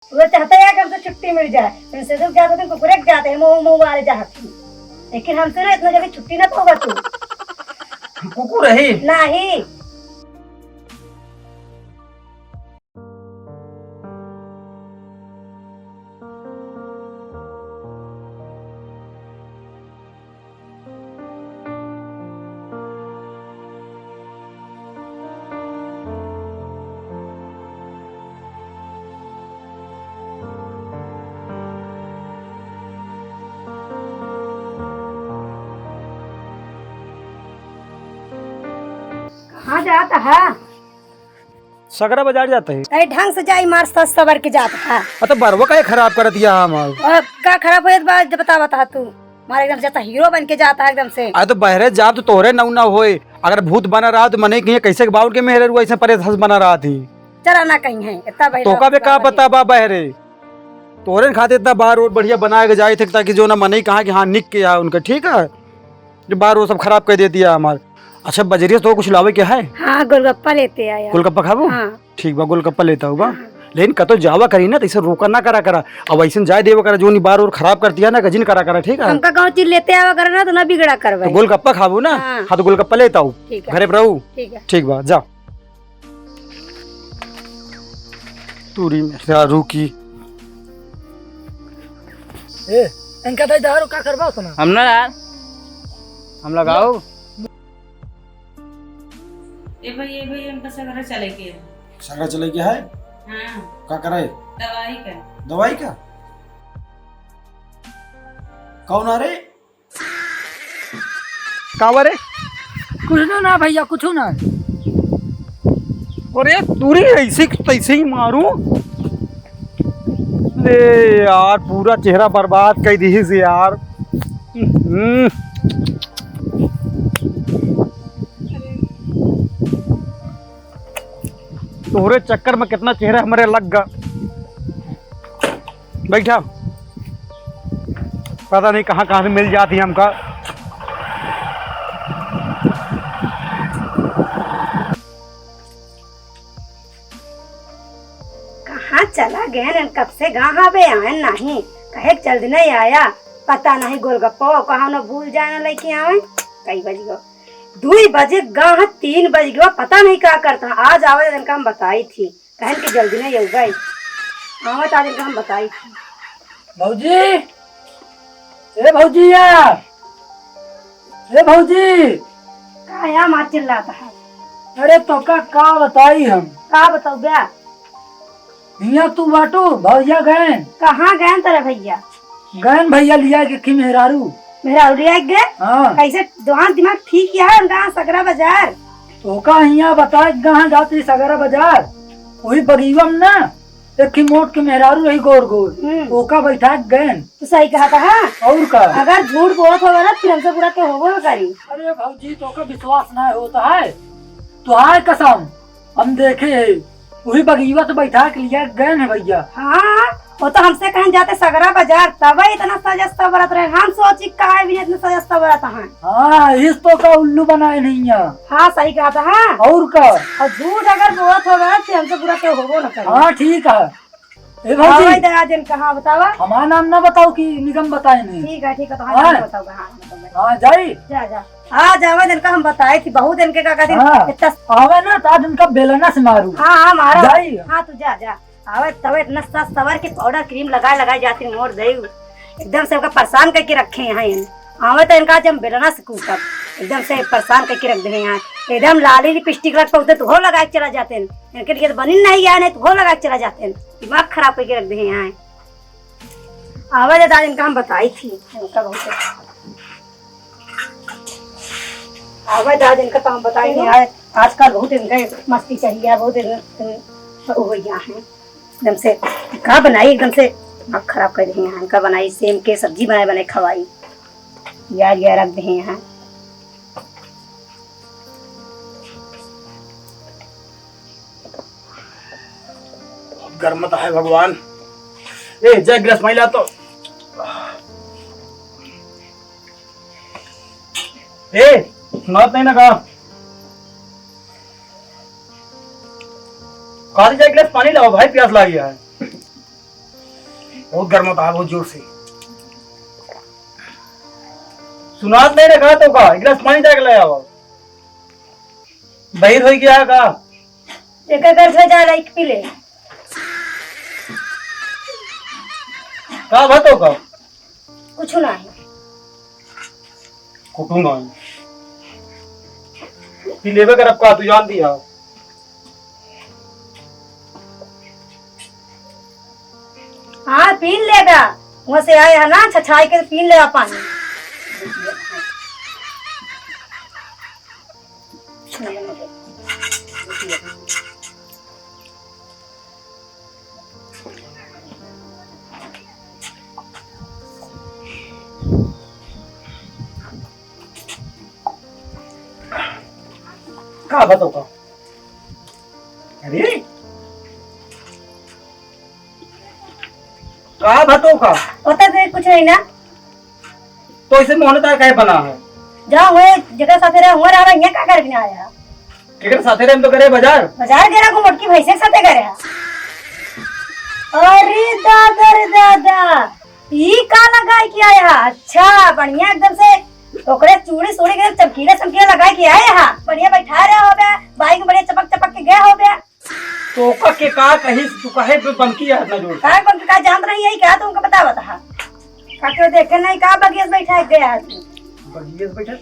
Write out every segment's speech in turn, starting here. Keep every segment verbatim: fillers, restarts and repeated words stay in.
वो चाहते हैं कि हमसे छुट्टी मिल जाए। उनसे तो जाते थे, कुकुरे के जाते हैं, मुंह, मुंह वाले जाते हैं। लेकिन हमसे ना इतना जल्दी छुट्टी ना पाओगा तू। हम कुकुर है? नहीं। कहाँ जात है? सगरा बाजार जात है। अरे ढंग से जाई, मार सज सवर के जात है। अ, तो बरवा काहे खराब कर दिया हमार? अब का खराब होत बा, जब बता, बता तू। मार एकदम से तो हीरो बन के जात है एकदम से। अरे तो बहरे जाब तो तोहरे नौ ना होए। अगर भूत बना रहा तो मने कहीं कैसे के बाउल के मेहरे रुआ ऐसे परे धस बना रहा थी। चला ना कहीं है, इतना बहरे तोका बे का बता पता बा बहरे। तोहरे खातिर इतना बार रोड बढ़िया बनाए के जाए थे ताकि जो ना मने कहा कि हाँ निक के आ उनका, ठीक है? जो बार रोड सब खराब कर दे दिया हमार। अच्छा बजरिया से तो कुछ लावे के है? हाँ, गोलगप्पा लेते आया। गोलगप्पा खाबो? हाँ। ठीक बा, गोलगप्पा लेता हूँ बा। हाँ। लेकिन कतो जावा करी ना, तो इसे रोका ना करा करा। अब ऐसे जाए देवा करा, जो नी बार और खराब कर दिया ना, गजिन करा करा, ठीक है? हमका गाँव चीज लेते आवा करा ना, तो ना बिगड़ा करवाई। तो गोलगप्पा खाबो ना? हाँ। हाँ, तो गोलगप्पा लेता हूँ। ठीक है। घरे पर रहू? ठीक है। ठीक बा, जा। तूरी मेहरारू की। ए, इनका दे दारू का करबा उतना? हम ना यार, हम लगाओ। ए भाई, ए भाई, हमका सगरा चले के है। सगरा चले के है? हाँ। का करे? दवाई का। दवाई का? कौन आ रे? का बा रे? कुछ ना, ना भैया, कुछ ना। अरे तूरी ऐसे की तैसे ही मारू। ले यार, पूरा चेहरा बर्बाद कर दी से यार। हम्म। तोहरे चक्कर में कितना चेहरा हमारे लग गा। बैठा, पता नहीं कहाँ कहाँ से मिल जाती है हमका। कहाँ चला गए न, कब से गाँव आवे आए नहीं, कहे के जल्दी नहीं आया, पता नहीं गोलगप्पा कहाँ न भूल जाए न लेके आवे। कई बज गो, दुई बजे गाँव, तीन बज गो, पता नहीं का करता। आज आवे इनका हम बताई थी, कहन के जल्दी नहीं आऊ गई। आवत आज इनका हम बताई थी। भौजी, ए भौजी यार, ए भौजी। का या मार चिल्लाता है? अरे तोका का बताई हम? का बताऊ बे? हियाँ तू बाटू, भैया गएन। कहाँ गएन तेरे भैया? गएन भैया लिया के खी मेहरारू। मेहरारू लिया के गए? हाँ। कैसे दोहान दिमाग ठीक है उनका सगरा बाजार? ओका हियाँ बता के कहाँ जाती सगरा बाजार? वही बगीवा में ना, एक ही मोट के मेहरारू रही गोर गोर। हम्म। ओका बैठा के गएन। तू सही कहा था, हाँ? और का? अगर झूठ बोलत होगा ना, फिर हमसे बुरा के होबो ना करी। अरे भौजी, तोका विश्वास ना होता है? तोहार कसम, हम देखे है, वही बगीवा से बैठा के लिया गए हैं भैया। हाँ, वो तो हमसे कहें जाते सगरा बाजार, तब इतना सजा सवरत रहे। हम सोची काहे भी इतना सजा सवरत हैं। हाँ, इस तोका उल्लू बनाए नहीं है। हाँ, सही कहा था, हाँ। और का? और झूठ अगर बोलत होगा, फिर हमसे बुरा क्यों होबो ना करे। हाँ, ठीक है। ए भौजी। हाँ, भाई, दया जन कहाँ बतावा? हमारा नाम ना बताओ कि निगम बताए नहीं। ठीक है, ठीक है, तो हाँ, हाँ। नाम बताओ, हाँ, बताओ। हाँ, जाई। जा, जा। आ जावे इनका हम बताए थी, बहुत इनके का कहती हाँ। इतना आवे ना, तो आज इनका बेलना से मारू। हाँ, हाँ, मारा। जाई। हाँ, तू जा, जा। आवे तब इतना सस सवर के पाउडर क्रीम लगाए, लगाए जाती मोर देऊ। एकदम से हमका परेशान करके रखे हैं इन। आवे तो इनका आज हम बेलना से कूटब। एकदम से परेशान करके रख दे हैं। एकदम लाली लिपस्टिक लग पौते तो हो लगा के चला जाते हैं। इनके लिए तो बनी नहीं है, नहीं तो हो लगा के चला जाते हैं। दिमाग खराब करके रख दे हैं। आवे दे दादा, इनका हम बताई थी, इनका बहुत आवे दादा, इनका तो हम बताई नहीं। आज, आजकल बहुत इनका मस्ती चढ़ी है, बहुत इन, इन, हो गया है एकदम से। का बनाई एकदम से दिमाग खराब कर दिए हैं। इनका बनाई सेम के सब्जी बनाए, बनाए खवाई, यार, यार रख दे हैं। बहुत गर्म तो है भगवान। ए, जा एक गिलास पानी ला तो। ए, सुनात नहीं ना का? काली जा एक गिलास पानी लाओ भाई, प्यास लागी है। बहुत गर्म होता है, बहुत जोर से। सुनात नहीं रखा तो का, एक गिलास पानी जाके ले आओ। बहिर हो गया का? एक घर से जा लाइक पी ले। का बात हो का? कुछ नहीं। कुटू नहीं। पी लेबे करब का, तू जान दिया। हाँ, पी लेगा। वहाँ से आए है ना, छछाई के पी ले पानी। का बताओ का? अरे, का बताओ का? पता नहीं, कुछ नहीं ना। तो इसे मोहन तार काहे बना है? जा हुए, जेकर साथे रहे, हुए रहा, यहाँ का करे बिना आया? केकर साथे रहे, हम तो करे बाजार। बाजार गेला को मोटकी भैंसे के साथे करे है। अरे दादा रे दादा, ई का लगाई के आया है? अच्छा, बढ़िया एकदम से ओकरे चूड़ी, चूड़ी के चमकीला, चमकीला लगाई के आया है। बढ़िया बैठा रहे हो बे, बाइक में बढ़िया चपक, चपक के गए हो बे। तो ओका के का कही, तू काहे बे बमकी है इतना जोर से? काहे बमकी का जानत रही है, क्या तुमको बतावत है? का क्यों देखे नहीं, का बगियस बैठा गया है तू? बगियस बैठा?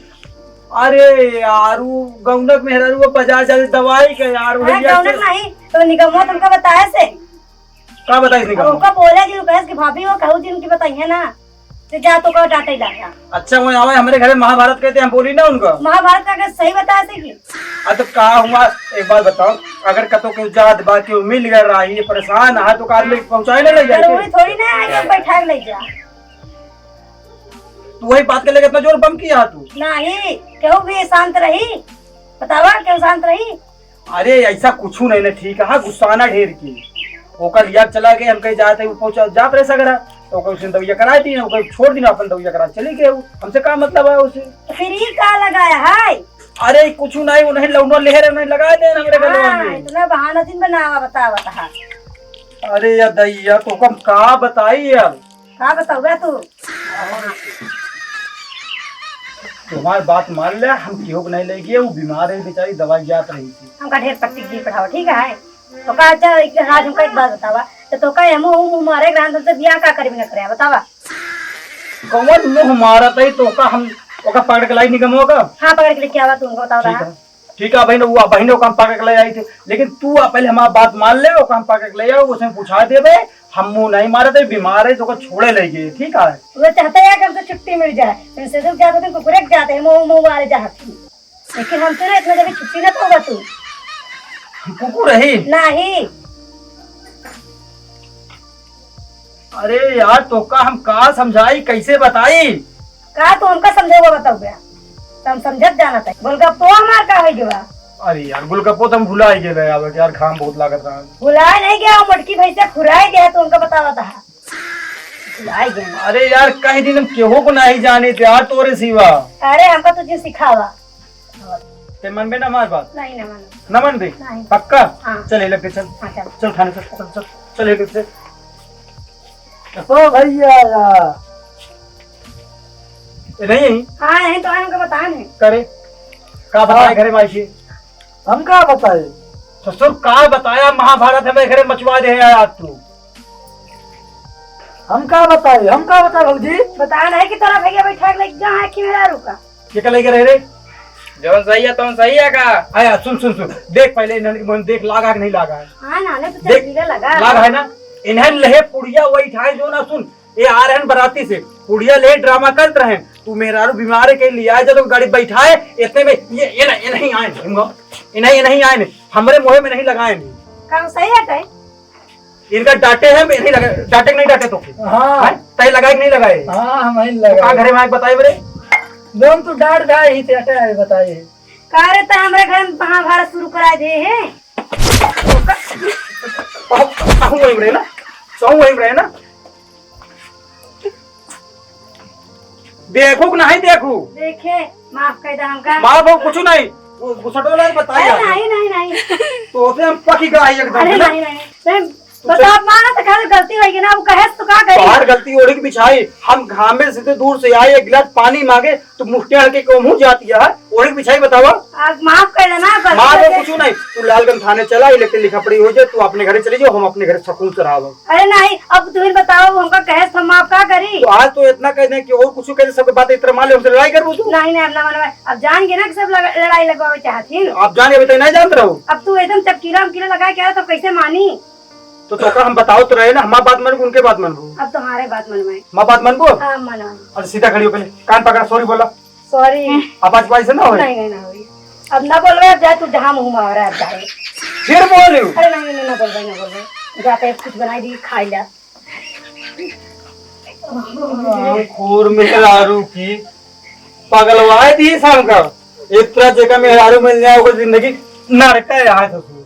अरे यार, वो गौनक मेहरारू वो बाजार जाके दवाई के यार, हाँ, वही गौनक से नहीं, तो निगमवा तुमको बताए से। का बताई निगमवा? ओका बोले जी, कहे कि भाभी वो कहू जी उनकी बताई है ना, तो जा तो का डांटे लगा। अच्छा, वो आवे हमरे घरे महाभारत कहते, हम बोली ना उनका। महाभारत का अगर सही बताए से कि आ तो का हुआ, एक बात बताओ, अगर कतो केहू जात बा, केहू मिल गए राही, परेशान है, तो कार में पहुँचाए ना ले जाए? जरूरी थोड़ी ना है कि बैठा के ले जा। तू वही बात के लेके इतना जोर बम किया तू? नहीं, केहू भी शांत रही, बतावा, केहू शांत रही? अरे, ऐसा कुछ नहीं ना, ठीक है, हाँ, गुस्सा ना ढेर की। ओकर लिया चला गए, हम कहीं जाते, वो पहुँचा, जात रहे सगरा, तो ओकर उसने दवाइया करा दी, ओकर छोड़ दी ना, अपन दवाइया करा चली गए, वो हमसे का मतलब है उसे? तो फिर ई का लगाया है? अरे, कुछ नहीं, उन्हें लौंडो ले रहे, उन्हें लगा दे हमरे गलवा हाँ, में। इतना बहाना दिन बनावा, बता, बता। अरे या दैया, तो हम का बताई यार? का बताऊगा तू? तुम्हारी बात मान ले, हम केहू के नहीं ले गए, वो बीमार है बेचारी, दवाई जात रही थी। हमका ढेर पट्टी जी पढ़ावा, ठीक है? तो का अच्छा, एक, आज हमका एक बात बतावा, तो, तो का हम मुंह मारे ग्रांड से बियाह का करी बिना करे, बतावा? कौन मुंह मारत है? तो का हम ओका पकड़ के लाई निगम होगा? हाँ, पकड़ के लेके आवा तू, हमको बतावा ठीक रहा। है, ठीक है बहन, वो बहन ओका हम पकड़ के ले आई थे, लेकिन तू आ पहले हमार बात मान ले, ओका हम पकड़ के ले आओ, उसे हम पूछा देबे, हम मुंह नहीं मारत है, बीमार है, तो ओका छोड़े ले गए, ठीक है? वो चाहते हैं कि हमसे छुट्टी मिल जाए, इनसे तो जाते थे कुकुरे के जाते हैं, मुंह मुंह मारे जाते हैं। लेकिन हमसे ना इतना जल्दी छुट्टी ना पाओगा तू। कुकुर रही? नहीं। अरे यार, तोका हम का समझाई, कैसे बताई? का तू हमका समझावा, बताओ बे। तो हम समझत जाना था। गोलगप्पो हमार का हो गया? अरे यार, गोलगप्पो तो हम भुला ही गए यार, यार घाम बहुत लागत रहा। भुलाए नहीं गया, मोटकी भैंसे फुराए गया, तू हमका बतावा था। भुलाए गया। अरे यार, कहीं दिन हम केहू को नहीं जाने थे यार, तोरे सिवा। अरे, हमका तुझे सिखावा। ते मनबे ना हमार बात? नहीं, ना मानो। ना मनबे? नहीं। पक्का? हाँ। चल, ये लेके चल। हाँ, चल। चल, थाने चल, चल, चल। चल, ये लेके चल। ओ भैया। ए, नहीं यही? हाँ, यही तो हमको बताए नहीं। करे? का बताए हाँ। घरे में आइके? हम का बताए? ससुर, का बताया, महाभारत हमें घरे मचवा दे है यार तू। हम का बताए, हम का बताए भौजी? बताया नहीं कि तोरा भैया बैठा के लेके जा है कि मेरा रुका। के का लेके रहे रे? जौन सही है, तौन सही है का? आया, सुन, सुन, सुन। देख पहले इन्हन के मन देख लागा कि नहीं लागा है? हाँ ना, नहीं तो देख, तेरा लगा। लाग है ना? इन्हन लहे पुड़िया वही ठाए जो ना सुन। ये आ रहन बराती से, पुड़िया ले ड्रामा करत रहन। तू मेहरारू बीमार है के लिए आए, जब गाड़ी बैठाए, इतने में ये, ये ना, ये नहीं आए, इनका, इन्हें ये नहीं आए, हमरे मुँह में नहीं लगाए। काम सही है तय? इनका डांटे हैं, ये नहीं लगा, डांटे कि नहीं डांटे तो? हाँ। हैं? तय लगाए कि नहीं लगाए? हाँ, हम ही तो का लगाए। घरे में आके बताए बरे? जौन तू डांट डाए ही ते हटे आए बताए। का रे, त हमरे घर में महाभारत शुरू करा दे है? कहूँ वहीं रहे ना, कहूँ वहीं रहे ना। देखू कि नहीं देखू? देखे, माफ कर दे हमका। माफ हो कुछ नहीं, वो घुसटो ला बताया। अरे नहीं, नहीं, नहीं। तो उसे हम पकी गई एकदम, अरे है ना? नहीं, नहीं, नहीं। तो, तो आप माना तो कहे गलती होई ना, वो कहे तो का करी? बाहर गलती ओढ़ी के बिछाई, हम घामे से तो दूर से आए, एक गिलास पानी मांगे तो मुँह टेढ़ के कहूँ जाती है, ओढ़ी के बिछाई बतावा। आप माफ कर देना, गलती माफ हो हो गई। कुछ नहीं, तू लालगंज थाने चला, इलेक्ट्रिक लिखा पड़ी हो जाए, तू अपने घरे चली जाओ, हम अपने घरे सुकून से रहा। अरे नहीं, अब तू ही बताओ, हमका कहे तो हम आप का करी? तो आज तो इतना कह दें कि और कुछ कह दे, सबके बात इतना मान ले, हमसे लड़ाई करबो तू? नहीं, नहीं, अब ना मानवा। अब जान गए ना कि सब लग-, लड़ाई लगवावे चाहत ही। आप जान गए, अभी तक नहीं जानत रहो। अब तू एकदम चपकीला उमकीला लगा के आ, तब कैसे मानी? तो तोका हम बताओ तो रहे ना, हमार बात मानबू, उनके बात मानबू? अब तुम्हारे बात मनवाए। हमार बात मानबू? हाँ, मनवाए। अच्छा, सीधा खड़ी हो, पहले कान पकड़ा, सॉरी बोला। सॉरी। अब आज ऐसे ना होई। नहीं, नहीं, ना होई। अब ना बोलबे, अब जाए तू जहाँ मुँह मारा, अब जाए। फिर बोलू। अरे नहीं, नहीं, ना बोलबे, ना बोलबे। जाके कुछ बनाई दी, खाई ला। खोर मेहरारू की पगलवाए दी शाम का। एक तरह जेका मेहरारू मिल जाए, ओकर जिंदगी नरक है यहाँ ससुर।